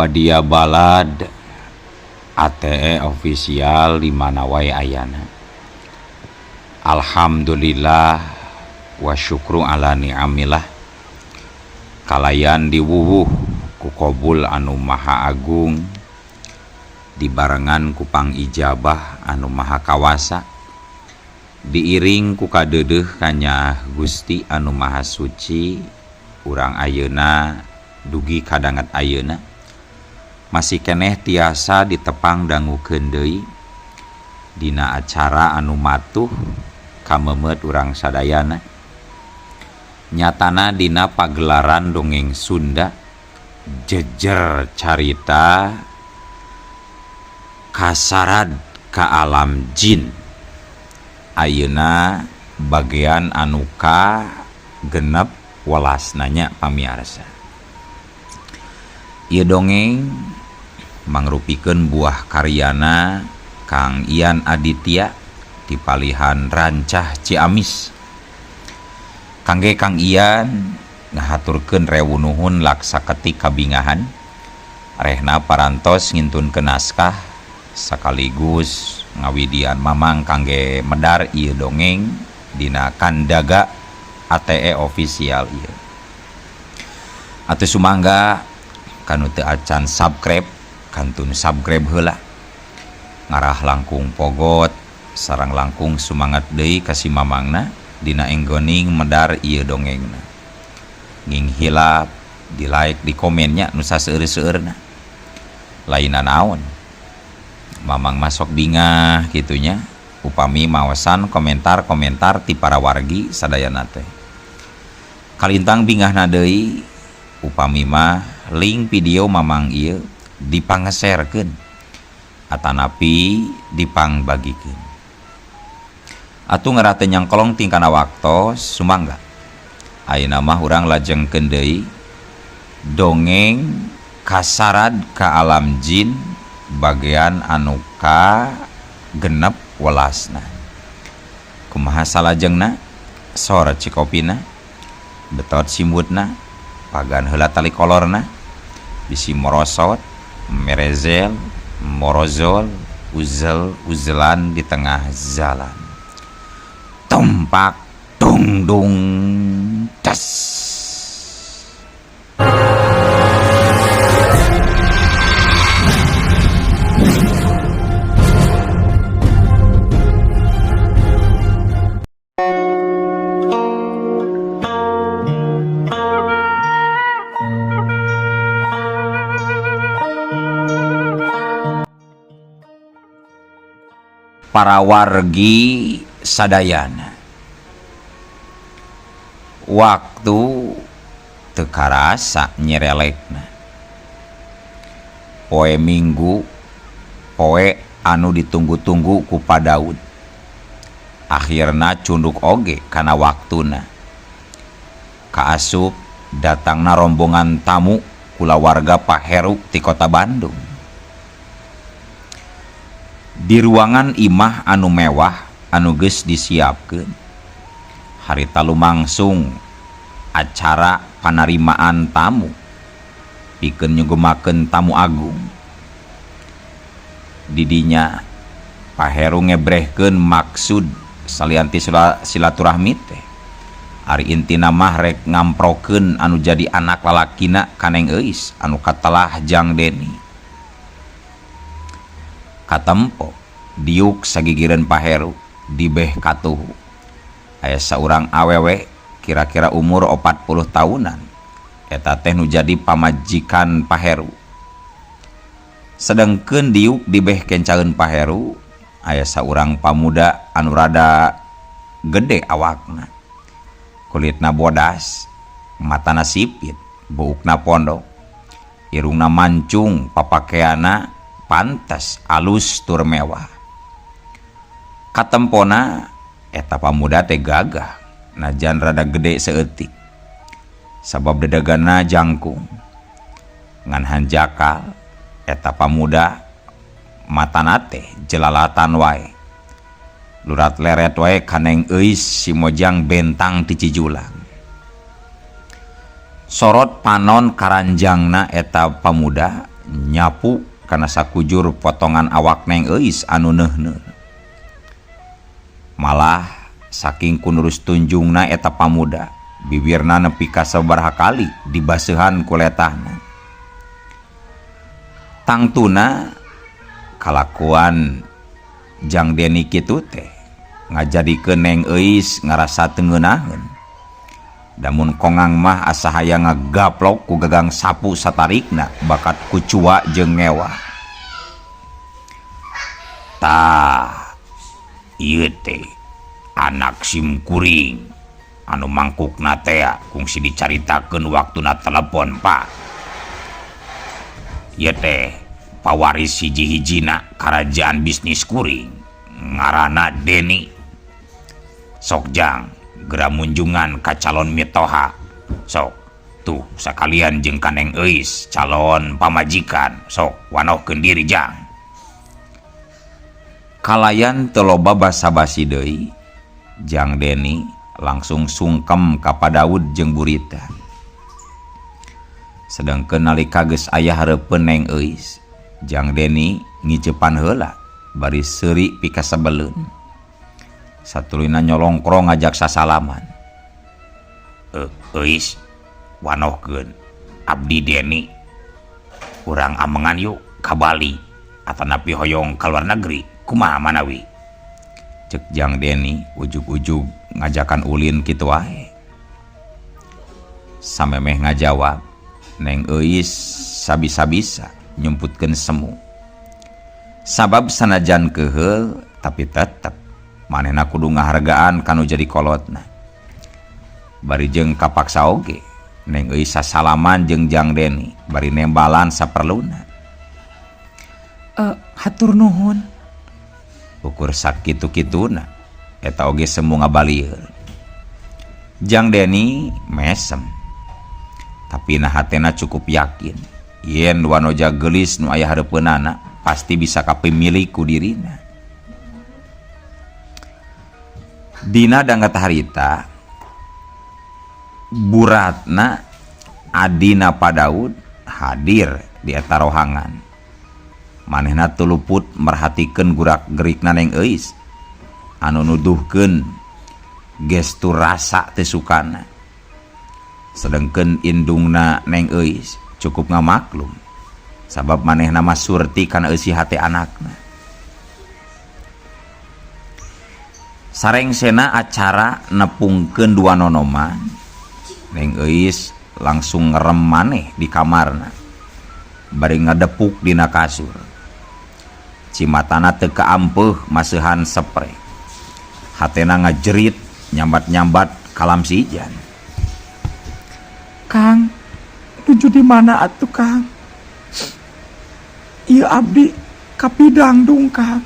Wadia Balad ATE official di mana wae ayana. Alhamdulillah wa syukru ala ni'amillah kalayan diwuwuh ku qabul anu maha agung dibarengan ku pangijabah anu maha kawasa diiring ku kadeudeuh kanya Gusti anu maha suci urang ayeuna dugi kadanget ayeuna masih keneh tiasa ditepang dangukeun deui dina acara anu matuh kamemeut urang sadayana nyatana dina pagelaran dongeng Sunda jejer carita kasarad ka alam jin ayeuna bagian anu ka genep welasna nya pamiarsa. Ieu dongeng mangrupikeun buah karyana Kang Ian Aditya di palihan Rancah Ciamis. Kangge Kang Ian ngahaturkeun rewu nuhun laksa ketik kabingahan rehna parantos ngintunkeun naskah sekaligus ngawidian mamang kangge medar ieu dongeng dina Kandaga ATE official ieu. Atuh sumangga kanu teu acan subscribe kantun subscribe heula ngarah langkung pogot sareng langkung sumangat deui ka si mamangna dina enggoning medar ieu dongengna. Nging hilap di like di komennya nu saseueur-seueurna. Lainna naon mamang masuk bingah kitunya upami maosan komentar-komentar ti para wargi sadayana teh. Kalintang bingahna deui upami mah link video mamang ieu dipangeserkeun atanapi dipangbagikeun. Atuh ngarah teu nyangkolong tingkana waktos sumangga. Ayeuna mah urang lajengkeun deui dongeng kasarad ka alam jin bagian anu ka genep welasna. Kumaha salajengna? Sor cikopina, betot simbutna, pagan heula tali kolorna, bisi morosot, merezel, morozol, uzel uzelan di tengah jalan. Tumpak dung dung das. Para wargi sadayana waktu teu karasa nyerelekna poe Minggu poe anu ditunggu-tunggu ku Pa Daud akhirna cunduk oge kana waktuna kaasup datangna rombongan tamu kulawarga Pak Heru ti kota Bandung. Di ruangan imah anu mewah anu geus disiapkeun harita lumangsung acara panarimaan tamu pikeun nyugemakeun tamu agung. Didinya Pak Heru ngebrehkeun maksud salian ti silaturahmi teh ari intina mah rek ngamprokeun anu jadi anak lalakina ka Neng Euis anu katelah jang Deni. Katempo diuk sagigireun Pak Heru dibeh katuhu aya saurang awewe kira-kira umur 40 tahunan eta teh nu jadi pamajikan Pak Heru. Sedengkeun diuk dibeh kencaeun Pak Heru aya saurang pamuda anu rada gede awakna, kulitna bodas, matana sipit, buukna pondok, irungna mancung, papakeana pantes alus tur mewah. Katempona eta pamuda teh gagah najan rada gede saeutik sabab dedegana jangkung. Ngan hanjakal eta pamuda matana teh jelalatan wae, lurat leret wae ka Neng Euis si Mojang bentang ti Cijulang. Sorot panon karanjangna eta pamuda Nyapu kana sakujur potongan awak Neng Euis anu neuhneur. Malah saking ku nurus tunjungna eta pamuda, bibirna nepi ka sabaraha kali dibaseuhan ku letahna. Tangtuna kalakuan Jang Deni kitu teh ngajadikeun Neng Euis ngarasa teu ngeunaheun. Damun kongang mah asa hayang ngagaplok ku gagang sapu satarikna bakat kucua jeung ngewa. Tah, ieu teh anak sim kuring anu mangkukna tea kungsi dicaritakeun waktuna telepon, Pak. Ieu teh pawaris hiji-hijina karajaan bisnis kuring ngaranna Deni. Sok Jang, gera munjungan ka calon mitoha. Sok tuh sakalian jeung ka Neng Euis calon pamajikan. Sok wanohkeun diri, Jang. Kalayan teu loba basa-basi deui, Jang Deni langsung sungkem ka Pa Daud jeung Burita. Sedangkeun nalika geus aya hareupeun Neng Euis, Jang Deni ngiceupan heula bari seuri pikasebeleun. Satuluyna nyolongkrong ngajak sasalaman. Euis, wanohkeun abdi Deni. Urang amengan yuk ka Bali atanapi hoyong ka luar negeri, kumaha manawi? Cek Jang Deni ujug-ujug ngajakan ulin kitu wae. Samemeh ngajawab, Neng Euis sabisa-bisa nyumputkeun semu. Sabab sanajan keheul tapi tetep manehna kudu ngahargaan kanu jadi kolotna. Bari jeung kapaksa oge, Neng Euis sasalaman jeung Jang Deni bari nembalan saperluna. Hatur nuhun. Ukur sakitu-kituna eta oge semu ngabalieur. Jang Deni mesem. Tapi na hatena cukup yakin yen wanoja geulis nu aya hareupeunana pasti bisa kapimilik ku dirina. Dina dangat harita Buratna adina Pa Daud hadir di eta rohangan. Manehna tuluput merhatikeun gurak-gerikna Neng Euis anu nuduhkeun gestur rasa teu sukana. Sedengkeun indungna Neng Euis cukup ngamaklum sabab manehna mah surti kana eusi hate anakna. Sarengsena acara nepungkeun dua nonoman, Neng Euis langsung ngerem maneh di kamarna bari ngadepuk dina kasur. Cimatana teu kaampeuh maseuhan sepre. Hatena ngajerit nyambat-nyambat kalam sijan. Kang, nuju di mana atuh, Kang? Ieu abdi kapidangdung, Kang.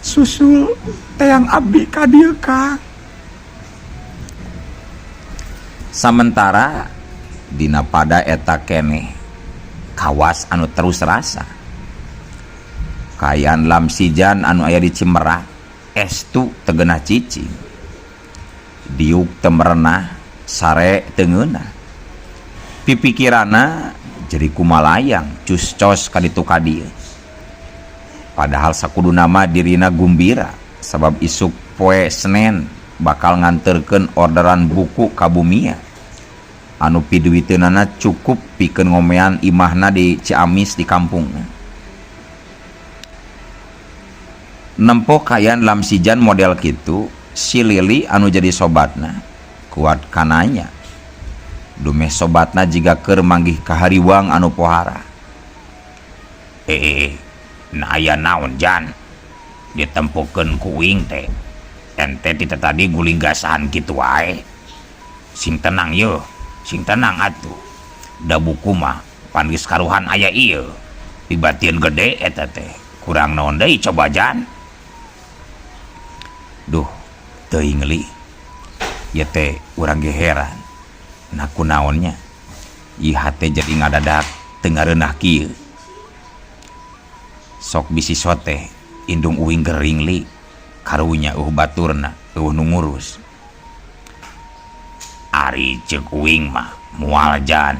Susul teang abdi ka dieu, Kang. Samentara dina pada eta keneh kawas anu terus rasa. Kaayaan Lamsijan anu aya di Cimerak estu teu geunah cicing. Diuk teu merenah, sare teu ngeunah. Pipikiranna jadi kumalayang cus-cos ka ditu ka dieu. Padahal sakuduna mah dirina gumbira sabab isuk poe Senen bakal nganterkeun orderan buku ka Bumia. Anu piduiteunana cukup pikeun ngomean imahna di Ciamis di kampungna. Nempo kaayaan Lamsijan model kitu, si Lili anu jadi sobatna kuat kananya. Dumeh sobatna jiga keur manggih kahariwang anu pohara. Nah aya naon Jan? Ditempukeun ku uing teh. Ente ti tadi guling gasahan kitu wae. Sing tenang yeuh, sing tenang atuh. Da buku mah pan geus karuhan aya ieu. Pibatieun gede eta teh. Kurang naon deui coba Jan? Duh, teuing li. Ieu teh urang ge heran. Nah kunaonnya? Ieu hate jadi ngadadak teu ngareunah kieu. Sok bisi sote indung uing gering li. Karunya eueuh baturna, eueuh nu ngurus. Ari ceuk uing mah moal Jan.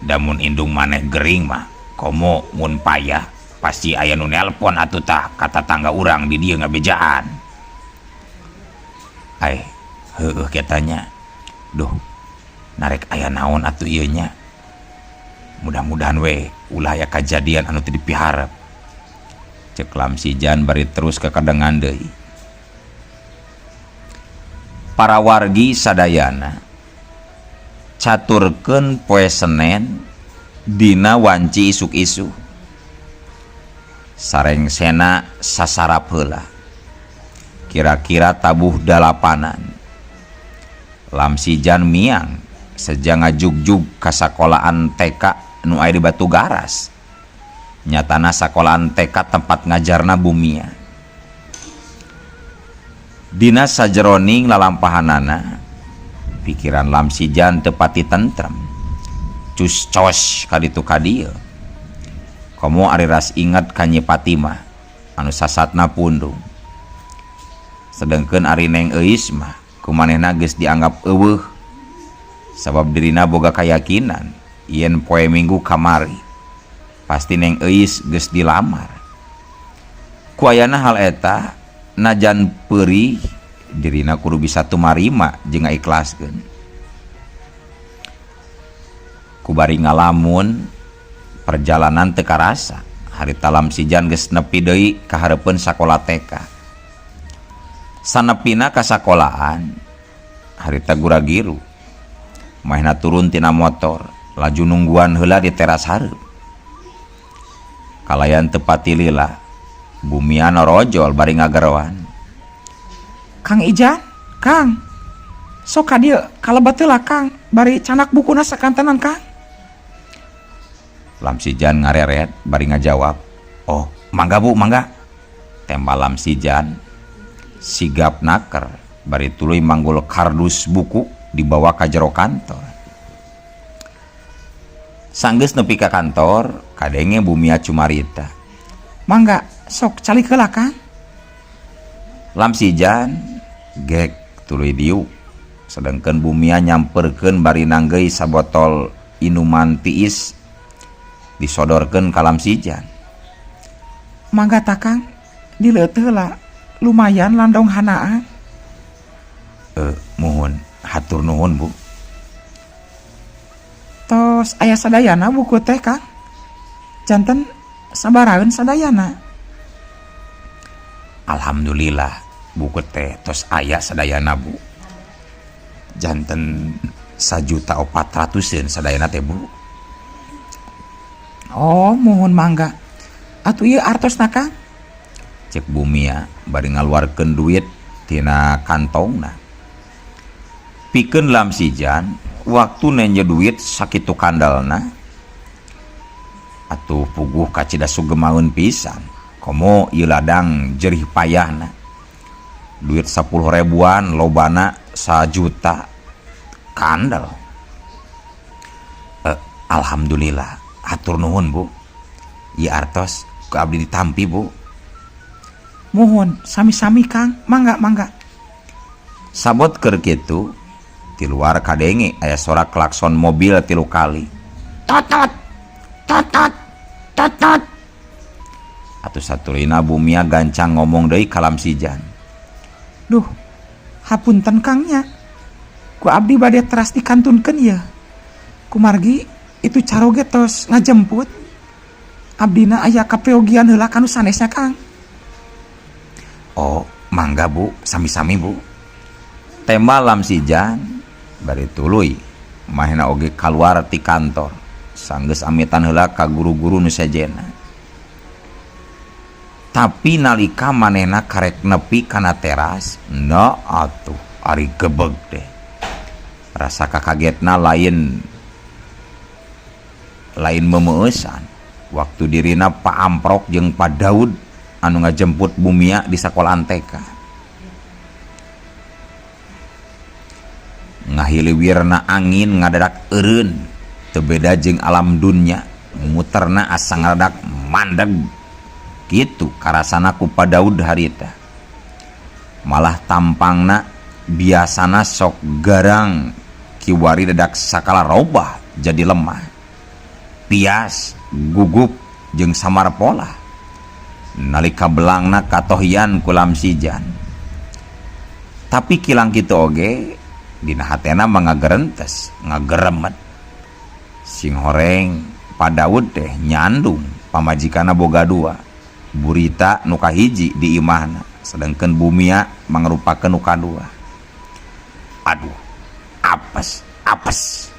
Da mun indung maneh gering mah komo mun payah pasti aya nu nelpon atuh tah ka tatangga urang di dieu ngabejaan. Ai heueuh kitu nya. Duh narek aya naon atuh ieu nya. Mudah-mudahan we ulah aya kajadian anu teu dipiharep. Cek Lamsijan bari terus kakadengan deui. Para wargi sadayana caturkeun poe Senen dina wanci isuk-isuk. Sarengsena sasarap heula. Kira-kira tabuh dalapanan. Lamsijan miang seja ngajugjug ka sakolaan TK nu aya di Batu Garas. Nyatana sakolaan TK tempat ngajarna Bumia. Dina sajeroning lalampahanana pikiran Lamsijan teu pati tentrem. Cus cos kaditu ka dieu. Komo ari ras inget ka Nyi Fatimah anu sasatna pundung. Sedengkeun ari Neng Euis mah kumanehna geus dianggap eueuh sabab dirina boga kayakinan yen poe Minggu kamari pasti Neng Euis geus dilamar. Ku ayana hal eta najan peurih dirina kudu bisa tumarima jeung ngaikhlaskeun. Ku bari ngalamun perjalanan teu karasa harita Lamsijan geus nepi deui ka hareupeun sakola TK. Sanepina ka sakolaan harita gura-giru. Manehna turun tina motor laju nungguan heula di teras hareup. Kalayan teu pati lila Bumia norojol bari ngageroan. Kang Ijan, Kang. Sok ka dieu kalebet heula Kang, bari canak bukuna sakantenan Kang. Lamsijan ngareret bari ngajawab, "Oh, mangga Bu, mangga." Tembal Lamsijan sigap naker bari tuluy manggul kardus buku dibawa ka jero kantor. Sanggeus nepi ka kantor, kadenge Bumia cumarita. Mangga, sok calik heula Kang. Lamsijan gek tuluy diuk. Sedengkeun Bumia nyamperkeun bari nanggeuy sabotol inuman tiis disodorkeun ka Lamsijan. Mangga ta Kang, dileuteut heula. Lumayan landong hanaan. Muhun, hatur nuhun Bu. Tos aya sadayana buku teh Kang. Janten sabaraheun sadayana. Alhamdulillah buku teh tos aya sadayana Bu. Janten 1.400.000 sadayana teh Bu. Oh, muhun mangga. Atuh ieu artosna Kang. Cek Bumia bari ngaluarkeun duit tina kantongna. Pikeun Lamsijan waktu nenje duit sakitu kandalna atuh puguh kacida sugemaeun pisan. Komo ieu ladang jerih payahna. Duit 10 ribuan lobana 1 juta kandel. Alhamdulillah hatur nuhun Bu. Ieu artos ku abdi ditampi Bu. Muhun, sami-sami Kang, mangga mangga. Sabot keur kitu ti luar kadenge aya sora klakson mobil 3 kali. Totot totot totot. Atuh satuluyna Bumia gancang ngomong deui ka Lamsijan. Duh, hapunten Kang nya. Ku abdi bade teras dikantunkeun ieu. Kumargi itu caroge tos ngajemput. Abdina aya kapreogian heula kanu sanesnya Kang. Oh, mangga Bu, sami-sami Bu. Tembal Lamsijan bari tuluy manehna oge kaluar ti kantor. Sanggeus amitan heula ka guru-guru nu sejenna. Tapi nalika manehna karek nepi kana teras, na atuh ari gebeg deh. Rasa kakagetna lain lain memeueusan. Waktu dirina Pak Amprok jeung Pak Daud anu ngajemput Bumia di sekolahan TK. Ngahiliwirna angin ngadadak eureun, teu beda jeung alam dunya, muterna asa ngadadak mandeg. Kitu karasana ku Pak Daud harita. Malah tampangna biasana sok garang kiwari dadak sakala robah jadi lemah. Pias, gugup jeung samar polah. Nalika belangna katohyan ku Lamsijan. Tapi kilang kitu oge dina hatena mah ngagerentes, ngageremet. Sing horeng Pa Daud teh nyandung pamajikanna boga dua. Burita nu kahiji di imahna, sedengkeun Bumia mangrupakeun nu kadua. Aduh, apes, apes.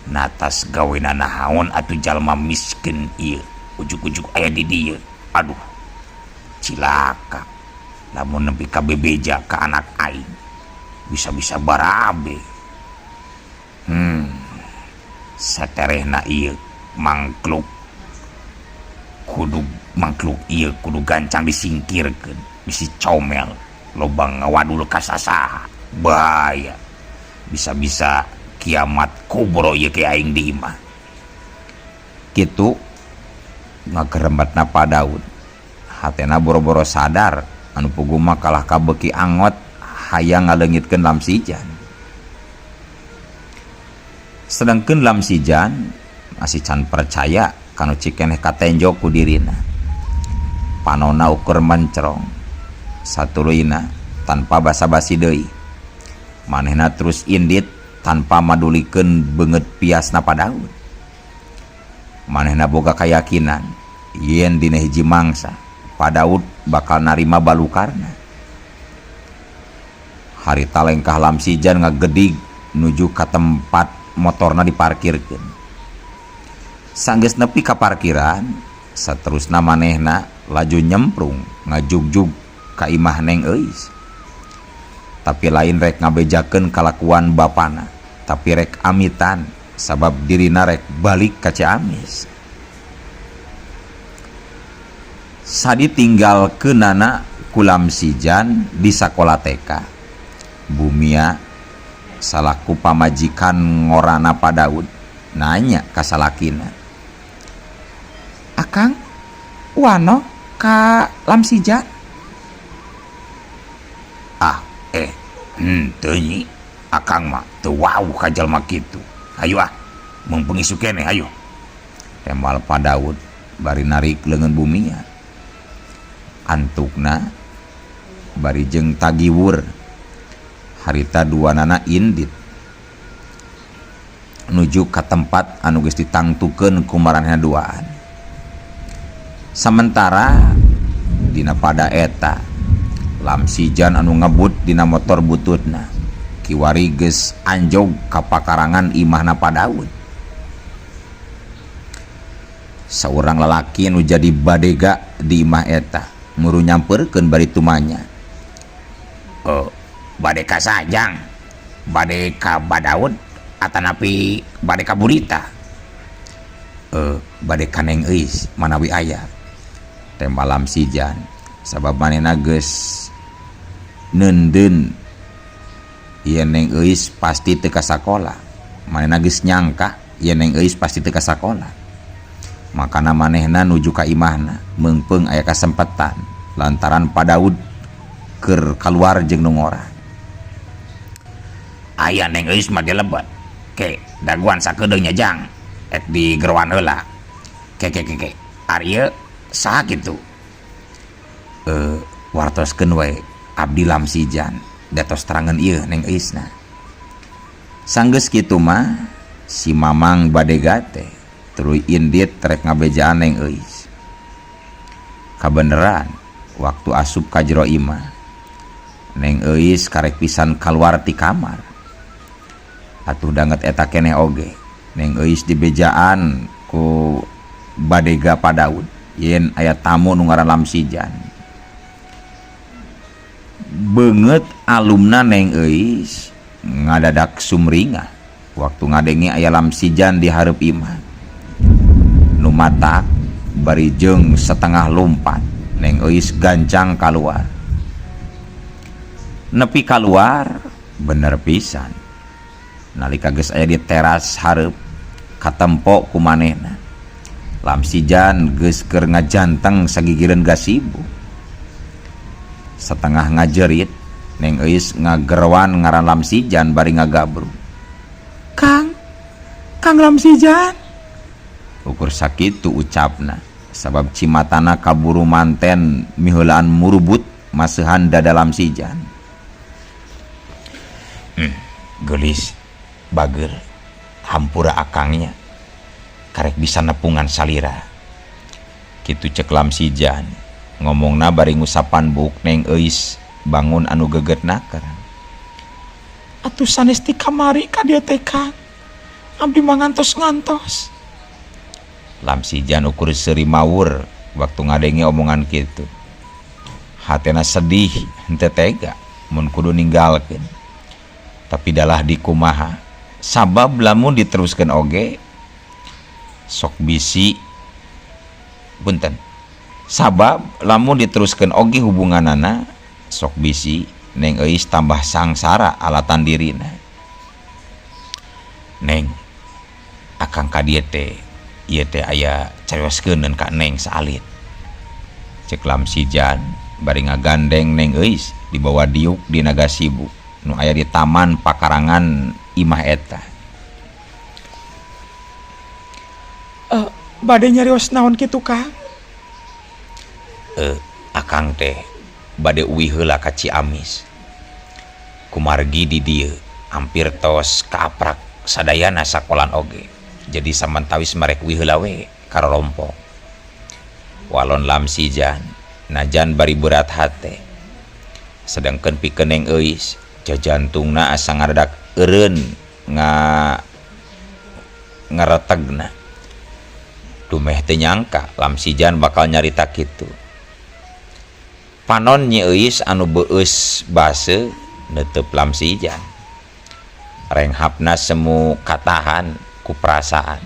Natas gawena nahaon atuh jalma miskin ieu, ujug-ujug aya di dieu. Aduh, cilaka. Lamun nepi ka bebeja ka anak aing, bisa-bisa barabe. Saterehna ieu mangkluk kudu mangkluk ieu kudu gancang disingkirkeun, bisi comel loba ngawadul ka sasaha. Bahaya. Bisa-bisa kiamat kubro ieu ke aing di imah. Kitu ngagerembetna Pa Daud. Hatena boro-boro sadar anu puguh mah kalah kabeuki angot hayang ngaleungitkeun Lamsijan. Sedangkeun Lamsijan masih can percaya kanu cikeneh katenjo ku dirina. Panona ukur mencrong. Satuluyna tanpa basa-basi deui. Manehna terus indit tanpa madulikeun beungeut piasna Pa Daud. Manehna boga kayakinan yen dina hiji mangsa Pa Daud bakal narima balukarna. Harita lengkah Lamsijan ngagedig nuju ka tempat motorna diparkirkeun. Sanggeus nepi ka parkiran, saterusna manehna laju nyemprung ngajugjug ka imah Neng Euis. Tapi lain rek ngabejakeun kalakuan bapana, tapi rek amitan sabab dirina rek balik ka Ciamis. Sadi tinggalkeunana ku Lamsijan di sakola TK. Bumia salaku pamajikan ngorana Pa Daud nanya ka salakina. Akang, wano ka Lamsijan? Ah, henteu nyi. Akang mah teu wawuh ka jalma kitu. Hayu ah, meungpeung isuk keneh hayu. Tembal Pa Daud bari narik leungeun Bumia. Antukna bari jeung tagiwur harita duanana indit nuju ka tempat anu geus ditangtukeun ku maranehna duaan. Samentara dina pada eta Lamsijan anu ngebut dina motor bututna kiwari geus anjog ka pakarangan imahna Pa Daud. Saurang lalaki anu jadi badega di imah eta muru nyamperkeun bari tumanya. Oh, bade ka sajang, bade ka Badaud atanapi bade ka Burita. Bade ka Neng Euis manawi aya. Tembal Lamsijan sabab manehna geus neundeun yen Neng Euis pasti teu ka sakola. Manehna geus nyangka yen Neng Euis pasti teu ka sakola. Makana manehna nuju ka imahna meungpeung aya kasempetan lantaran Pa Daud keur kaluar jeung nu ngora. Aya Neng Euis mah dilebet. Ke daguan sakedeung nya jang ek di geroan heula. Ke ke ke ke. Ari ieu saha kitu? Wartoskeun we abdi Lamsijan da tos terangeun ieu Neng Euisna. Sanggeus kitu mah si Mamang badega teh tuluy indit rek ngabejaan Neng Euis. Kabeneran waktu asup ka jero imah Neng Euis karek pisan kaluar ti kamar. Atuh danget eta keneh oge Neng Euis dibejaan ku badega Pa Daud yen aya tamu nu ngaran Lamsijan. Beungeut alumna Neng Euis ngadadak sumringah waktu ngadenge aya Lamsijan di hareup imah. Nu matak bari jeung setengah lumpat Neng Euis gancang kaluar. Nepi kaluar bener pisan. Nalika geus aya di teras hareup katempo ku manehna. Lamsijan geus keur ngajanteng sagigireun gasibu. Setengah ngajerit Neng Euis ngagerwan ngaran Lamsijan bari ngagabru. Kang, Kang Lamsijan. Ukur sakitu ucapna sabab cimatana kaburu manten miheulaan murubut maseuhan dada Lamsijan. Geulis bager hampura akangnya karek bisa nepungan salira. Kitu cek Lamsijan ngomongna bari ngusapan buuk Neng Euis bangun anu geget naker. Atuh sanes ti kamari ka dieu teh Kang. Abdi mah ngantos-ngantos. Lamsijan ukur seuri mawur waktu ngadenge omongan kitu. Hatena sedih henteu tega mun kudu ninggalkeun. Tapi dalah dikumaha sabab lamun diteruskeun oge sok bisi punten. Sabab lamun diteruskeun oge hubunganana sok bisi Neng Euis tambah sangsara alatan dirina. Neng, akang ka dieu teh ieu teh aya carioskeun ka Neng saalit. Cek Lamsijan bari ngagandeng Neng Euis dibawa diuk di naga sibuk nu aya di taman pakarangan imah eta. Bade nyarios naon kitu Kang? Akang teh bade uih heula ka Ciamis. Kumargi di dieu hampir tos kaaprak sadayana sakolan oge. Jadi samantawis marek uih heula we karorompok. Walon Lamsijan najan bari berat hate. Sedangkeun pikeun Neng Euis jajantungna asa ngaradak eureun ngaretegna. Dumeh teu nyangka Lamsijan bakal nyarita kitu. Panon Nyi Euis anu beueus base neuteub Lamsijan. Renghapna semu katahan ku perasaan.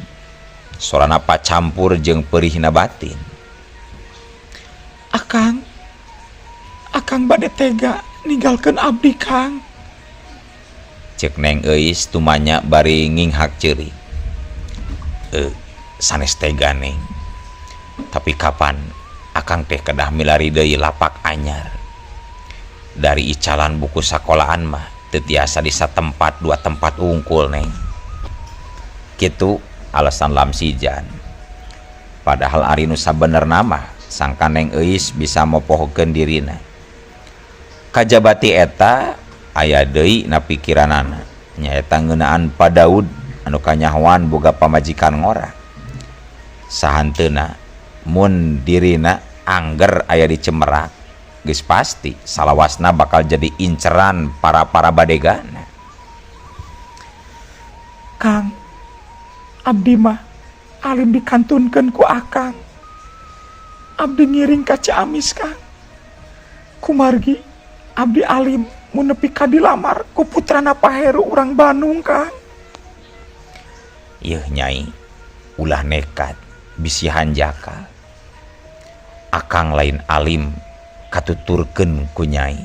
Sorana pacampur jeung peurihna batin. Akang, akang bade tega ninggalkeun abdi Kang. Cek Neng Euis tumanya bari nginghak ceurik. Sanes tega Neng. Tapi kapan akang teh kedah milari deui lapak anyar. Dari icalan buku sakolaan mah teu tiasa di satempat dua tempat unggul Neng. Kitu alasan Lamsijan. Padahal ari nu sabenerna mah sangka Neng Euis bisa mopohokeun dirina. Kajabati eta aya deui na pikiranana nyaeta ngeunaan Pa Daud anu kanyahoan boga pamajikan ngora. Sahanteuna mun dirina angger aya di Cemerak geus pasti salawasna bakal jadi inceran para-para badegana. Kang, abdi mah alim dikantunkeun ku akang. Abdi ngiring ka Ciamis Kang. Kumargi abdi alim mun nepi ka dilamar ku putrana Pak Heru urang Bandung Kang. Yeuh Nyai, ulah nekat bisi hanjakal. Akang lain alim katuturkeun ku Nyai.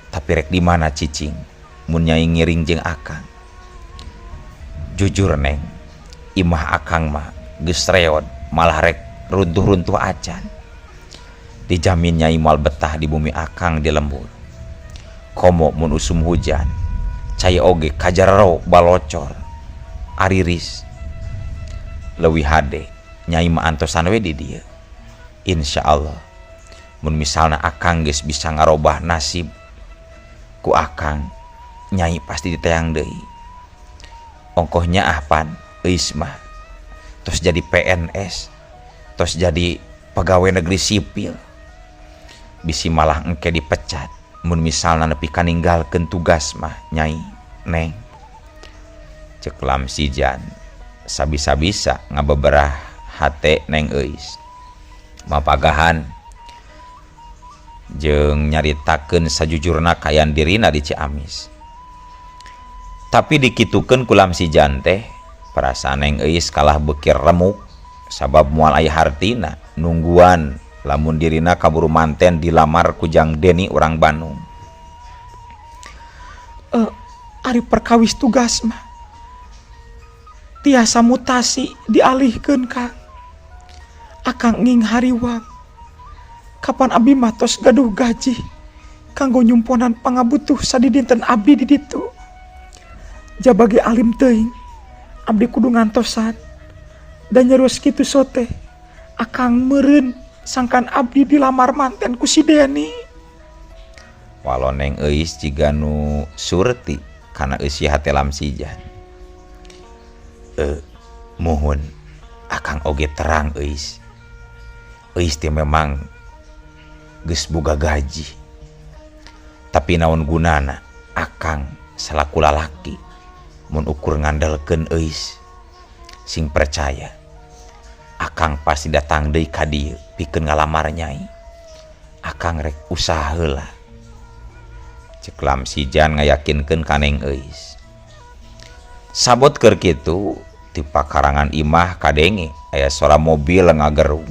Tapi rek di mana cicing mun Nyai ngiring jeung akang. Jujur Neng, imah akang mah geus reod malah rek runtuh-runtuh acan. Dijamin Nyai moal betah di bumi akang di lembur. Komo mun usum hujan, cai oge kajarero balocor, ariris. Leuwih hade Nyai mah antosan we di dieu. Insya Allah mun misalna akang geus bisa ngarobah nasib ku akang, Nyai pasti diteang deui. Ongkoh nyaah pan Euis mah tos jadi PNS, tos jadi pegawai negeri sipil. Bisi malah engke dipecat mun misalna nepi ka ninggalkeun tugas mah Nyai Neng. Cek Lamsijan sabisa-bisa ngabeberah hate Neng Euis. Mapagahan jeung nyaritakeun sajujurna kayan dirina di Ciamis. Tapi dikitukeun ku Lamsijan teh perasaan Neng Euis kalah beukir remuk sabab moal aya hartina nungguan lamun dirina kaburu manten dilamar ku Jang Deni urang Bandung. Ari perkawis tugas mah tiasa mutasi dialihkeun Kang. Akang nging hariwang kapan abdi mah tos gaduh gaji kanggo nyumponan pangabutuh sadidinten abdi di ditu. Jabage alim teuing abdi kudu ngantosan Da nyarios kitu sote akang meureun sangkan abdi dilamar manten ku si Deni. Walau Neng Euis jiga nu surti kana eusi hate Lamsijan. Muhun akang oge terang Euis. Euis teh memang geus boga gaji. Tapi naon gunana akang salaku lalaki mun ukur ngandelkeun Euis. Sing percaya akang pasti datang deui ka dieu pikeun ngalamar nyai. Akang rek usaha heula. Cek Lamsijan ngayakinkeun ka Neng Euis. Sabot keur kitu ti pakarangan imah kadenge aya sora mobil ngagerung.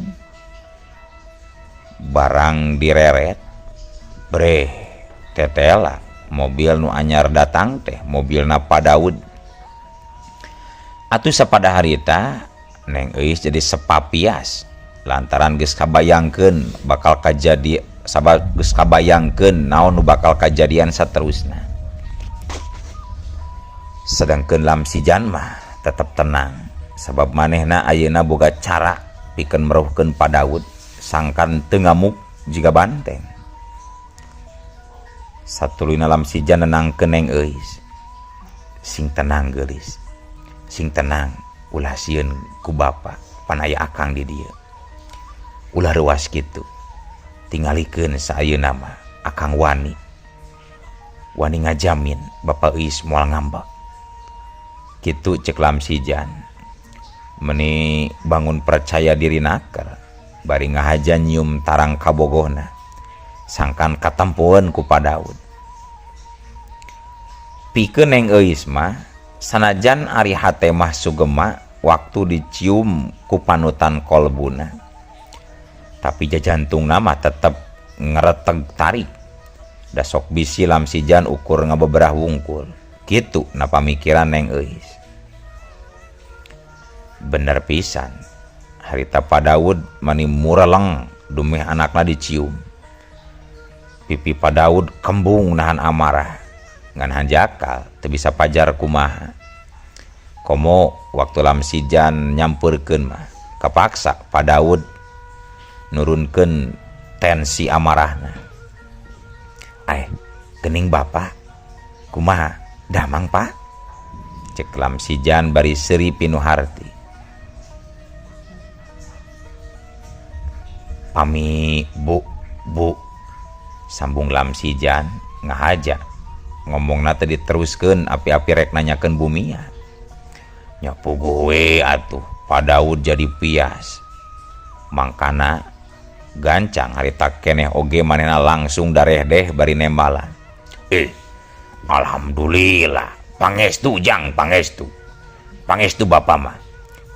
Barang direret breh tetela mobil nu anyar datang teh mobilna Pa Daud. Atuh sapada harita Neng Euis jadi sepapias lantaran geus kabayangkeun bakal kajadi sabab geus kabayangkeun naon nu bakal kajadian saterusna. Sedangkeun Lamsijan mah tetep tenang sabab manehna ayeuna boga cara pikeun meruhkeun Pa Daud sangkan teu ngamuk jiga banteng. Satuluyna Lamsijan nenangkeun Neng Euis. Sing tenang geulis. Sing tenang ulah sieun ku bapa pan aya akang di dieu. Ulah reuas kitu. Tingalikeun sayeuna mah akang wani. Wani ngajamin bapa Euis moal ngambek. Kitu cek Lamsijan. Meni bangun percaya diri naker bari ngahaja nyium tarang kabogohna. Sangkan katempoeun ku Pa Daud. Pikeun Neng Euis mah sanajan ari hate mah sugema waktu dicium ku panutan kolbuna. Tapi jajantungna mah tetep ngereteg tarik. Da sok bisi Lamsijan ukur ngabeberah wungkul. Kitu na pamikiran Neng Euis. Bener pisan. Harita Pa Daud mani mureleng dumeh anakna dicium. Pipi Pa Daud kembung nahan amarah. Ngan hanjakal teu bisa pajar kumaha. Komo waktu Lamsijan nyampeurkeun mah kapaksa Pa Daud nurunkeun tensi amarahna. Gening bapa kumaha damang Pak? Cek Lamsijan bari seuri pinuh harti. Pami bu bu sambung Lamsijan ngahaja ngomongna teh diteruskeun api-api rek nanyakeun bumia. Nya puguh we atuh Pa Daud jadi pias. Mangkana gancang harita keneh oge manehna langsung darehdeh bari nembalan. Alhamdulillah pangestu jang pangestu. Pangestu bapa mah.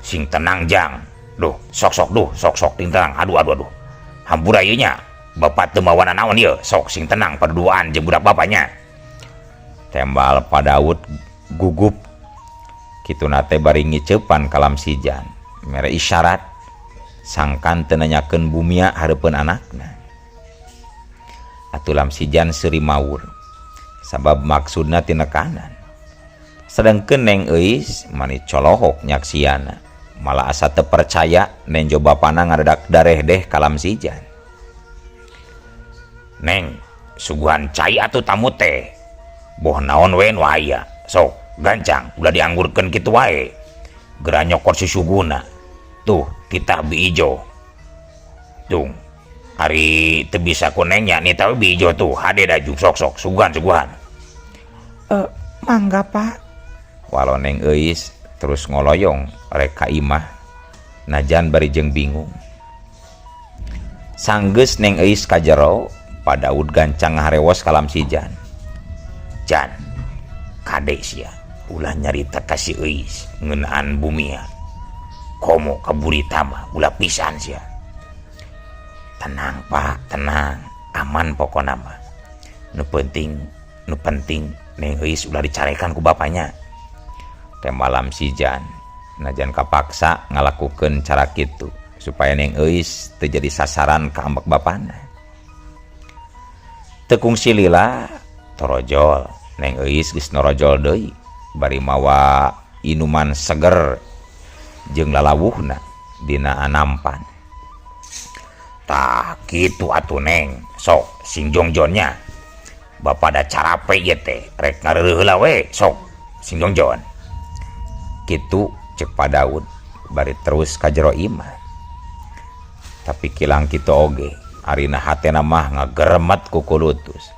Sing tenang jang. Duh sok-sok duh sok-sok ting tenang. Aduh aduh aduh. Hampura ieu nya. Bapak teu mawana naon ieu, sok sing tenang paduduaan jeung budak bapaknya. Tembal Pa Daud gugup. Kituna teh bari ngiceupan ka Lamsijan. Mere isyarat sangkan teu nanyakeun bumia hareupeun anakna. Atuh Lamsijan seuri mawur. Sabab maksudna tinekanan. Sedangkeun Neng Euis mani colohok nyaksiana. Malah asa teu percaya nenjo bapana ngadadak darehdeh ka Lamsijan. Neng, suguhan cai atuh tamu teh. Boh naon we nu aya. Sok gancang ulah dianggurkeun kitu wae. Geura nyokot susuguna. Tuh, titah bi ijo. Tung, ari teu bisa ku nengnya nita bi ijo tuh hade daju sok-sok suguhan-suguhan. Mangga Pak. Walau Neng Euis terus ngoloyong rek ka imah najan bari jeung bingung. Sanggeus Neng Euis ka jero, Pa Daud gancang ngaharewos ka Lamsijan. Jan, kade sia ulah nyarita ka si Euis ngeunaan bumia. Komo kaburita mah ulah pisan sia. Tenang Pak, tenang, aman pokona mah. Nu penting Neng Euis ulah dicarekan ku bapanya. Teh malam Sijan najan kapaksa ngalakukeun cara kitu supaya Neng Euis teu jadi sasaran ka ambek bapana. Teu kungsi lila torojol Neng Euis geus norojol deui bari mawa inuman seger Jeung lalawuhna dina anampan. Tah kitu atuh, Neng. Sok sing jongjonnya, Bapak da carape ieu teh, rek ngareureuh heula we. Sok sing jongjon. Kitu cek Pak Daud bari terus ka jero imah. Tapi kilang kitu oge, arina hatena mah ngageremet kukulutus.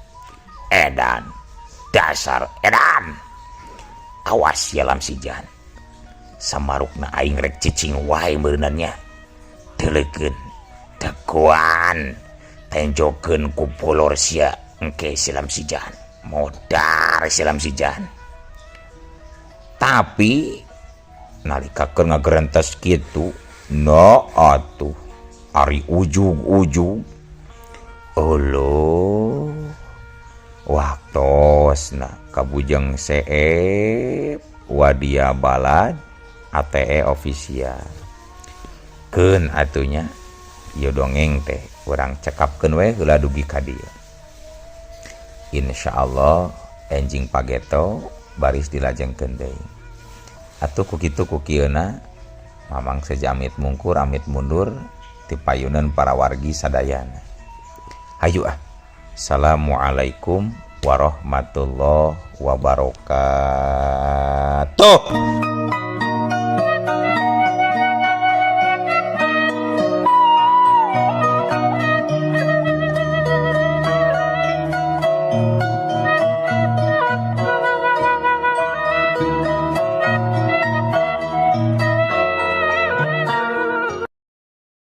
Edan, dasar edan. Awas ya, Lamsijan, samarukna aing rek cicing wae meureunan nya. Teulekeun dagoan, tenjokeun ku bolor sia engke. Si Lamsijan modar, si Lamsijan. Tapi nalika keur ngagerentes kitu no atuh, ari ujug-ujug Uluh, waktosna kabujeng seep wadia balad ATE official. Keun atuh nya, ieu dongeng teh urang cekapkeun we heula dugi ka dieu. Insya Allah enjing pageto baris dilajengkeun deui. Atuh ku kitu ku kieuna, Mamang seja amit mungkur amit mundur ti payunan para wargi sadayana. Hayu ah. Assalamualaikum warahmatullahi wabarakatuh.